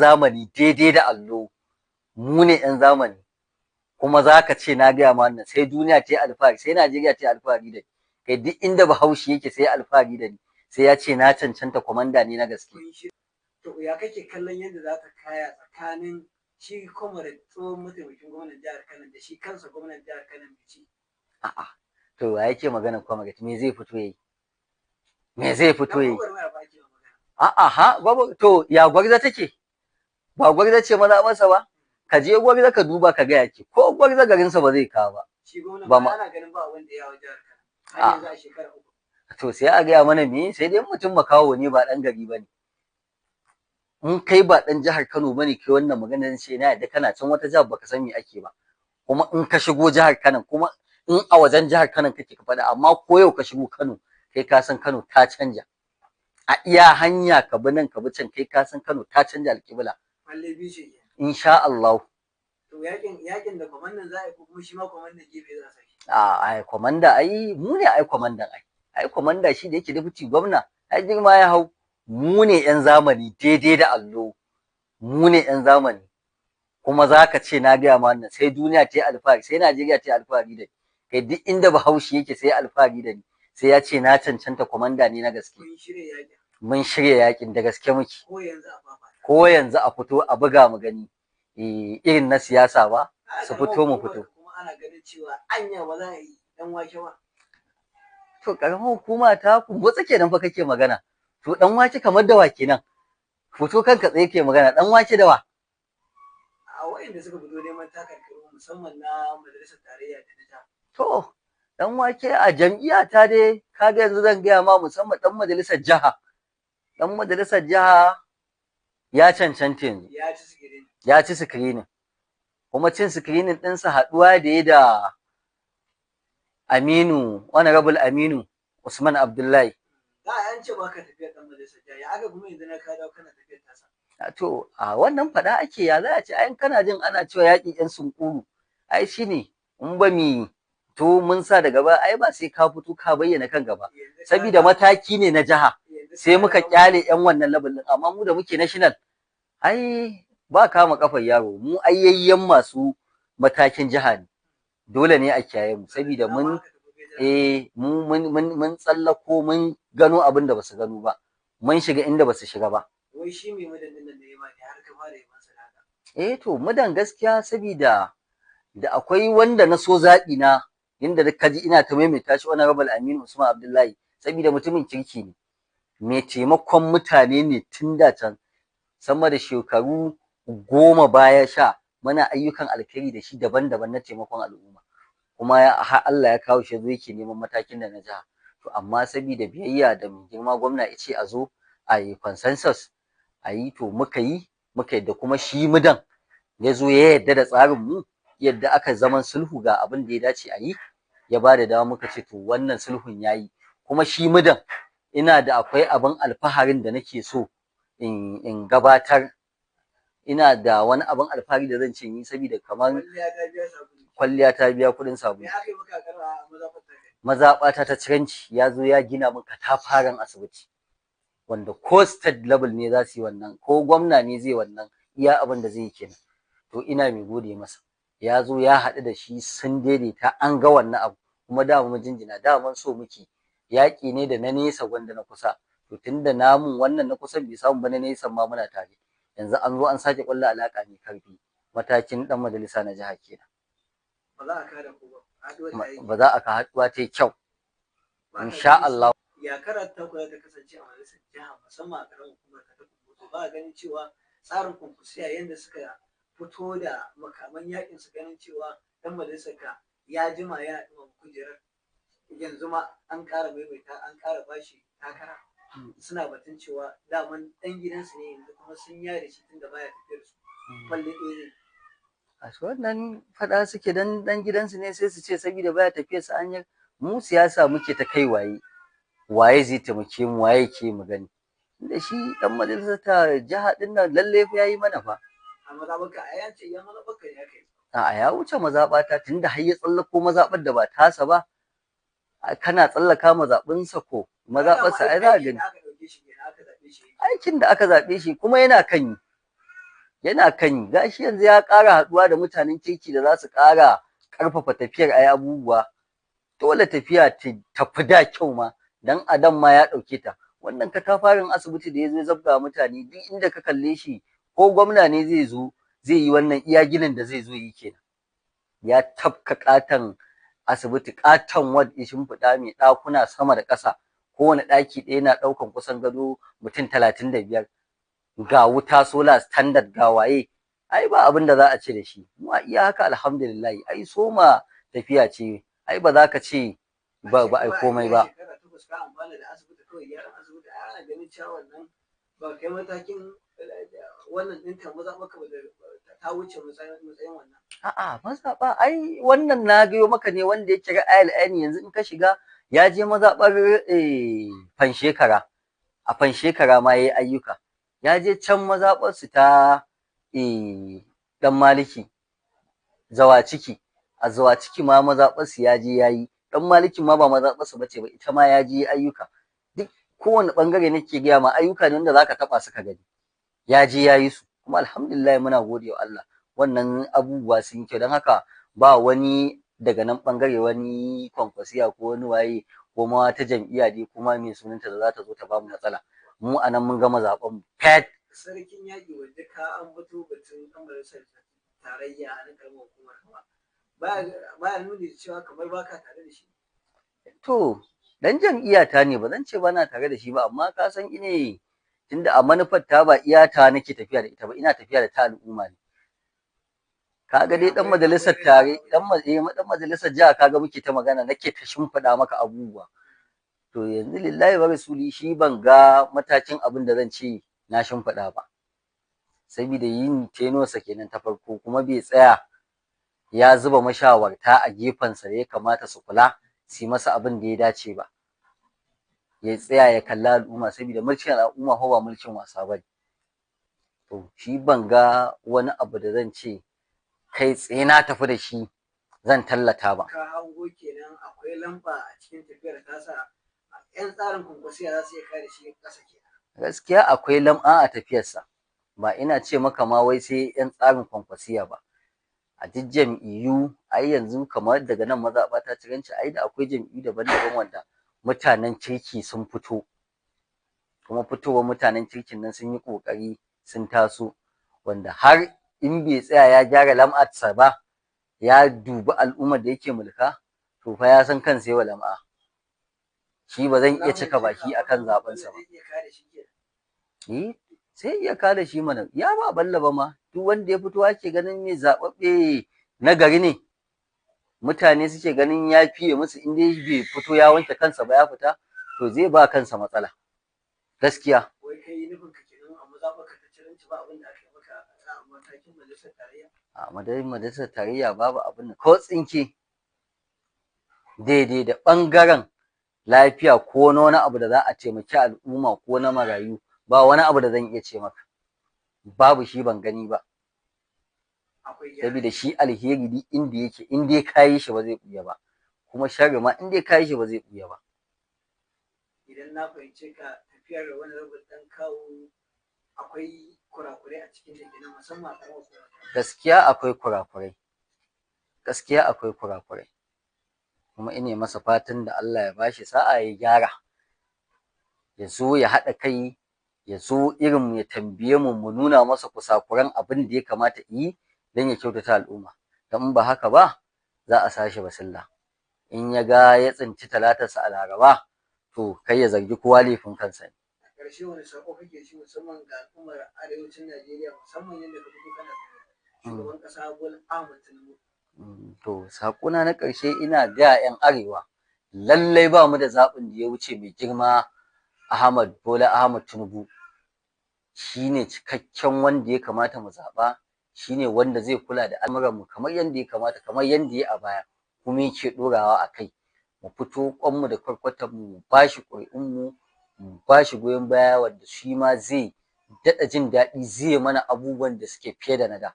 zamani daidai da allo. Mu ne 'yan zamani. Kuma za ka ce na gaya ma wannan, sai duniya ta yi alfahari, sai Najeriya ta yi alfahari da ni. Kai, duk inda Bahaushe yake sai alfahari da ni, sai ya ce na cancanta, kwamanda ne na gaske. To, ya kake kallon yadda za ta kaya tsakanin shi Comrade tsohon mataimakin gwamnan jihar Kano da shi kansa gwamnan jihar Kano mai ci? A'a, to wa yake magana Comrade? Me zai fito yayi? Me zai fito yayi? A'a, ha babu. To, ya Gwarza take? Ba Gwarza ce maza masa ba? Ka je Gwarza ka duba ka ga yake, ko Gwarza garinsa ba zai kawo ba. Shi gwamnan ba ana ganin ba wanda ya jihar Kano har yanzu a shekara 3. To, sai a gaya mana me? Sai dai mutum makaho ne, ba dan gari bane. In kai ba dan jihar Kano bane kai wannan maganar, ce na yadda kana can wata jihar baka san me ake ba. Kuma in ka shigo jihar Kano, kuma in a wajen jihar Kano kake ka faɗa, amma ko yau ka shigo Kano, kai ka san Kano ta canja. A iya hanya ka bi nan ka bi can, kai ka san Kano ta canja alƙibla. Insha Allah. To, yakin da kwamandan za a yi ko kuma shi ma kwamandan gefe za a saki? A ai kwamanda, ai mu ne, ai kwamandan, ai kwamanda shi da yake deputy gwamna, ai girma ya hau. Mu ne 'yan zamani daidai da allo. Mu ne 'yan zamani. Kuma za ka ce na gaya ma wannan, sai duniya ta yi alfahari, sai Najeriya ta yi alfahari da ni. Kai, duk inda Bahaushe yake sai alfahari da ni, sai ya ce na cancanta, kwamanda ne na gaske. Mun shirya yakin da gaske muke. Ko yanzu a fito a buga mu gani, irin na siyasa ba su fito mu fito. Kuma ana ganin cewa anya ba za a yi dan wake ba. To, karamar hukuma ta Kumbotso kenan fa kake magana. To, dan wake kamar da wa kenan? Fito kanka tsaye ke magana, dan wake da wa? A wayanda suka fito neman takarkaru, musamman na majalisar tarayya da na jiha. To, dan wake a jam'iyya ta dai, kaga yanzu zan gaya ma, musamman dan majalisar jiha. Dan majalisar jiha ya cancanta yanzu. Ya ci screening. Ya ci screening. Kuma cin screening ɗinsa haɗuwa da ya da Aminu, Honorable Aminu Usman Abdullahi. Da an ce baka tafiyar dan majalisar jiha, ya aka kuma yanzu na ka dawo kana tafiyar tasa? To, a wannan faɗa ake, ya za a ce ai kana jin ana cewa yaƙin 'yan sunkuru. Ai shine in ba mi to mun sa daga ba, ai ba sai ka fito ka bayyana kanka ba. Saboda mataki ne na jiha, sai muka kyale 'yan wannan level ɗin, amma mu da muke national, ai ba kama kafar yaro. Mu ayyayyen masu matakin jiha ne. Dole ne a kiyaye mu, saboda mun mu mun tsallako, mun gano abin da basu gano ba, mun shiga inda basu shiga ba. Wai shi mai madadin nan da ya bani har ka fara yi masa haka? Eh, to, mudan gaskiya, saboda da akwai wanda na so zaɓi na, inda ka ji ina ta maimaita shi, Honorable Aminu Usman Abdullahi, saboda mutumin kirki ne, mai taimakon mutane ne. Tun da can sama da shekaru 10 baya 10 muna ayyukan alkhairi da shi daban-daban na taimakon al'umma, kuma har Allah ya kawo shi yazo yake neman matakin da na jiha. To, amma saboda biyayya da mai girma gwamna ya ce a zo a yi consensus a yi, to muka yi, muka yadda. Kuma shi mudan ya zo ya yarda da tsarin mu, yadda aka zaman sulhu ga abin da ya dace a yi, ya ba da dama, muka ce to wannan sulhun ya yi. Kuma shi mudan, ina da akwai abin alfaharin da nake so in gabatar. Ina da wani abin alfahari da zan ce ni, saboda kamar kwalliya ta biya kuɗin sabulu. Mazaɓata ta Ciranci, ya zo ya gina min katafaren asibiti, wanda ko state level ne za su yi wannan, ko gwamna ne zai wannan, iya abin da zai yi kenan. To, ina mai gode masa. Ya zo ya haɗu da shi, sun daidaita, an ga wannan abu. Kuma dama mun jinjina, daman so muke yaƙi ne da na nesa gwanda na kusa. To, tunda namun wannan na kusan bai samu ba, na nesan ma muna tare. Yanzu an zo an sake ƙulla alaƙa mai karfi, matakin ɗan majalisa na jiha kenan. Ba za a kada ku ba. Ba za a ka, haɗuwa ta yi kyau, insha Allah. Ya karata ku ta kasance a majalisar jiha, musamman a ƙaramar hukumar ka ta Kumbotso? Ba a ganin cewa tsarin Kwankwasiya, yadda suka fito da makaman yakin su, ganin cewa ɗan majalisar ka ya jima yana ɗumama kujerar, yanzu ma an ƙara maimaita, an ƙara bashi takara, suna batun cewa daman ɗan gidansu ne, yanzu kuma sun yare shi tunda baya tafiyar su, falle ɗaya zai? A wannan faɗa suke dan dan gidansu ne, sai su ce saboda baya tafiyar su hanyar. Mu siyasa muke ta kai, waye waye zai taimake mu, waye ke mu gani da shi dan majalisar ta jiha din nan. Lalle fa yayi mana fa. A mazaɓarka, ai an ce ya mazaɓarka ne aka yi. A'a, ya wuce mazaɓata, tunda har ya tsallako mazaɓar da ba tasa ba. Kana tsallaka mazaɓinsa ko mazaɓarsa, ai za a gani aikin da aka zaɓe shi kuma yana kan yi. Yana kan gashi yanzu ya ƙara haɗuwa da mutanen kirki da za su ƙara ƙarfafa tafiyar ayi abubuwa. Dole tafiya ta tafi da kyau ma, dan a dan ma ya ɗauke ta. Wannan katafaren asibiti da ya zo ya zabga mutane, duk inda ka kalle shi, ko gwamna ne zai zo zai yi wannan iya ginin da zai zo yi kenan. Ya tafka ƙaton asibiti, ƙaton ward ya shimfiɗa mai ɗakuna sama da ƙasa, kowane ɗaki ɗaya na ɗaukan kusan gado mutum 35, ga wuta solar standard, ga waye. Ai ba abin da za a ce da shi mu a iya haka, alhamdulillah. Ai soma tafiya ce, ai ba za ka ce ba ai komai ba. Shekara 8 ka amfana da asibiti kawai, gyaran asibiti, ai ana ganin cewa wannan ba kai matakin wannan ɗinka mazaɓarka ba ta wuce matsayin wannan. A'a, mazaɓa ai wannan na gayo maka ne wanda yake ra'ayil aini. Yanzu in ka shiga, ya je mazaɓar Fanshekara, a Fanshekara ma yayi ayyuka. Ya je can mazaɓar su ta Ɗan Maliki, Zawaciki, a Zawaciki ma mazaɓar su ya je yayi. Ɗan Malikin ma ba mazaɓar su bace ba, ita ma ya je ayyuka. Duk kowane ɓangare nake gaya ma ayyuka ne wanda zaka taɓa su ka gani. Ya je ya yi su, kuma alhamdulillah muna gode wa Allah, wannan abubuwa sun yi kyau. Don haka ba wani daga nan ɓangare wani Kwankwasiya ko wani waye ko ma wata jam'iyya dai kuma mai sunanta da za ta zo ta bamu matsala. Mu a nan mun gama zaɓen mu fet. Sarkin yaƙi, wanda ka ambato batun ɗan majalisar tarayya a nan ƙaramar hukumar Kaba, baya nuni da cewa kamar baka tare da shi? To, ɗan jam'iyya ta ne, ba zan ce bana tare da shi ba, amma ka san ine tunda a manufar ta ba iya ta nake tafiya da ita ba, ina tafiya da ta al'umma ne. Kaga dai ɗan majalisar tare ɗan majalisar jiha, kaga muke ta magana, nake ta shimfiɗa maka abubuwa. To yanzu lillahi wa rasuli, shi ban ga matakin abin da zan ce na shimfiɗa ba, sabida yin tenuwarsa kenan ta farko, kuma bai tsaya ya zuba mashawarta a gefensa da ya kamata su kula su yi masa abin da ya dace ba. Ya tsaya ya kalli al'umma, saboda mulkin al'umma fa ba mulkin wasa bane. To shi ban ga wani abu da zan ce kai tsaye na tafi da shi zan tallata ba. Ka hango kenan akwai lamba a cikin tafiyar tasa, 'yan tsarin Kwankwasiya za su iya kare shi ƙasa kenan? Gaskiya akwai lam'a a tafiyarsa. Ba ina ce maka ma wai sai 'yan tsarin Kwankwasiya ba, a duk jam'iyyu. Ai yanzu kamar daga nan mazaɓa ta Ciranci, ai da akwai jam'iyyu daban-daban wanda mutanen kirki sun fito, kuma fitowar mutanen kirkin nan sun yi ƙoƙari sun taso, wanda har in bai tsaya ya gyara lam'arsa ba, ya dubi al'ummar da yake mulka, to fa ya san kansa yawa lam'a. Shi ba zan iya cika baki akan zaɓensa ba. Eh, sai iya kada shi mana, ya ba balla ba ma. Duk wanda ya fito ake ganin mai zaɓaɓɓe na gari ne, mutane suke ganin ya fiye musu, in dai bai fito ya wanke kansa ba ya fita, to zai ba kansa matsala gaskiya. Wai kai nufin ka kenan a mazaɓarka ta Ciranci ba abin da aka yi maka a matakin majalisar tarayya? A madadin majalisar tarayya babu abin da ko tsinke daidai da ɓangaren lafiya ko na wani abu da za a taimaki al'umma ko na marayu, ba wani abu da zan iya ce maka babu shi, ban gani ba. Saboda shi alheri duk inda yake, in dai ka yi shi ba zai ɓuya ba, kuma sharri ma in dai ka yi shi ba zai ɓuya ba. Idan na fahimce ka, tafiyar wani rabin ɗan kawo akwai kurakurai a cikin ta kenan, musamman a ƙaramar hukumar. Gaskiya akwai kurakurai, gaskiya akwai kurakurai, kuma ina masa fatan da Allah ya bashi sa'a ya gyara, ya zo ya haɗa kai, ya zo irin ya tambaye mu, mu nuna masa kusakuran abin da ya kamata yi don ya kyautata al'umma. Don in ba haka ba, za a sashi basilla. In ya ga ya tsinci talatarsa a Laraba, to kai ya zargi kowa, laifin kansa ne. A ƙarshe, wani saƙo kake shi musamman ga al'ummar arewacin Najeriya, musamman yadda ka fito kana shugaban ƙasa Bola Ahmed Tinubu? To, saƙona na ƙarshe, ina gaya 'yan arewa, lallai ba mu da zaɓin da ya wuce mai girma Ahmad Bola Ahmad Tinubu. Shine cikakken wanda ya kamata mu zaɓa, shine wanda zai kula da al'amuranmu kamar yadda ya kamata, kamar yadda ya a baya kuma yake ɗorawa a kai. Mu fito ƙwanmu da kwarkwatanmu mu bashi ƙuri'unmu, mu bashi goyon baya, wanda shi ma zai daɗa jin daɗi, zai mana abubuwan da suke fiye da na da.